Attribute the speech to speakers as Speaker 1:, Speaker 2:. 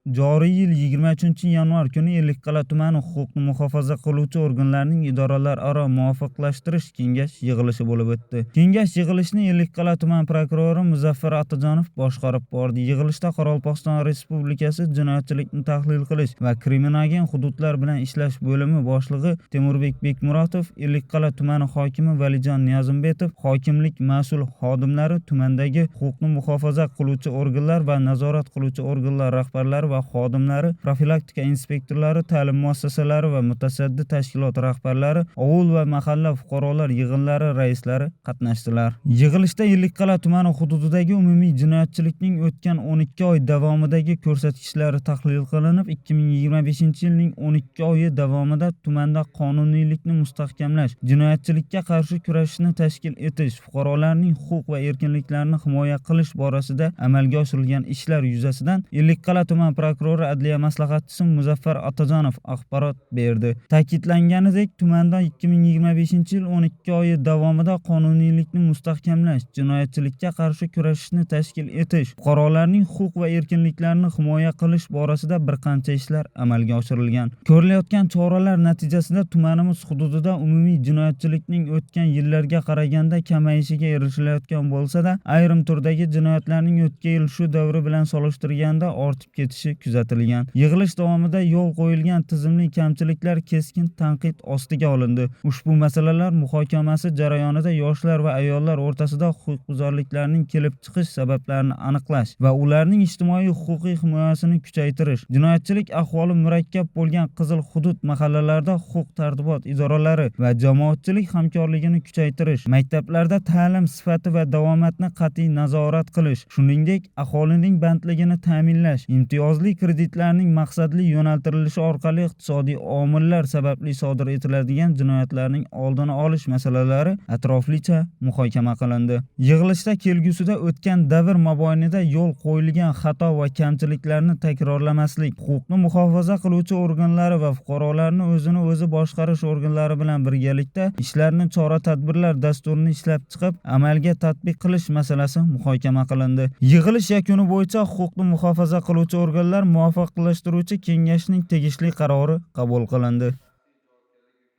Speaker 1: Joriy yil 23-yanvar kuni Ellikqal'a tumani huquqni muhofaza qiluvchi organlarning idoralararo muvofiqlashtirish kengash yig'ilishi bo'lib o'tdi. Kengash yig'ilishini Ellikqal'a tuman prokurori Muzaffar Atajonov boshqarib bordi. Yig'ilishda Qoraqalpog'iston Respublikasi jinoyatchilikni tahlil qilish va kriminogen hududlar bilan ishlash bo'limi boshlig'i Temurbek Bekmuratov, Ellikqal'a tumani hokimi Valijon Niyozimbetov, hokimlik mas'ul xodimlari, tumandagi huquqni muhofaza qiluvchi organlar va nazorat qiluvchi organlar rahbarlari va xodimlari, profilaktika inspektorlari, ta'lim muassasalari va mutasaddi tashkilot rahbarlari, ovul va mahalla fuqarolar yig'inlari raislari qatnashdilar. Yig'ilishda Ellikqal'a tumani hududidagi umumiy jinoyatchilikning o'tgan 12 oy davomidagi ko'rsatkichlari tahlil qilinib, 2025-yilning 12 oyi davomida tumanda qonuniylikni mustahkamlash, jinoyatchilikka qarshi kurashishni tashkil etish, fuqarolarning huquq va erkinliklarini himoya qilish borasida amalga oshirilgan ishlar yuzasidan Ellikqal'a tuman prokurori adliya maslahatchisi Muzaffar Atajonov axborot berdi. Ta'kidlanganidek, tumanda 2025-yil 12 oyi davomida qonuniylikni mustahkamlash, jinoyatchilikka qarshi kurashishni tashkil etish, fuqarolarning huquq va erkinliklarini himoya qilish borasida bir qancha ishlar amalga oshirilgan. Ko'rilayotgan choralar natijasida tumanimiz hududida umumiy jinoyatchilikning o'tgan yillarga qaraganda kamayishiga erishilayotgan bo'lsa-da, ayrim turdagi jinoyatlarning o'tgan yil shu davri bilan solishtirganda ortib ketishi kuzatilgan. Yig'ilish davomida yo'l qo'yilgan tizimli kamchiliklar keskin tanqid ostiga olindi. Ushbu masalalar muhokamasi jarayonida yoshlar va ayollar o'rtasida huquqbuzarliklarning kelib chiqish sabablarini aniqlash va ularning ijtimoiy huquqiy himoyasini kuchaytirish, jinoyatchilik ahvoli murakkab bo'lgan qizil hudud mahallalarida huquq tartibot idoralari va jamoatchilik hamkorligini kuchaytirish, maktablarda ta'lim sifati va davomatni qat'iy nazorat qilish, shuningdek, aholining bandligini ta'minlash, imtiyozli kreditlarning maqsadli yo'naltirilishi orqali iqtisodiy omillar sababli sodir etiladigan jinoyatlarning oldini olish masalalari atroflicha muhokama qilindi. Yig'ilishda kelgusida o'tgan davr mobaynida yo'l qo'yilgan xato va kamchiliklarni takrorlamaslik, huquqni muhofaza qiluvchi organlari va fuqarolarni o'zini o'zi boshqarish organlari bilan birgalikda ishlarni chora-tadbirlar dasturini ishlab chiqib, amalga tatbiq qilish masalasi muhokama qilindi. Yig'ilish yakuni bo'yicha huquqni muhofaza qiluvchi organlar muvofiqlashtiruvchi kengashning tegishli qarori qabul qilindi.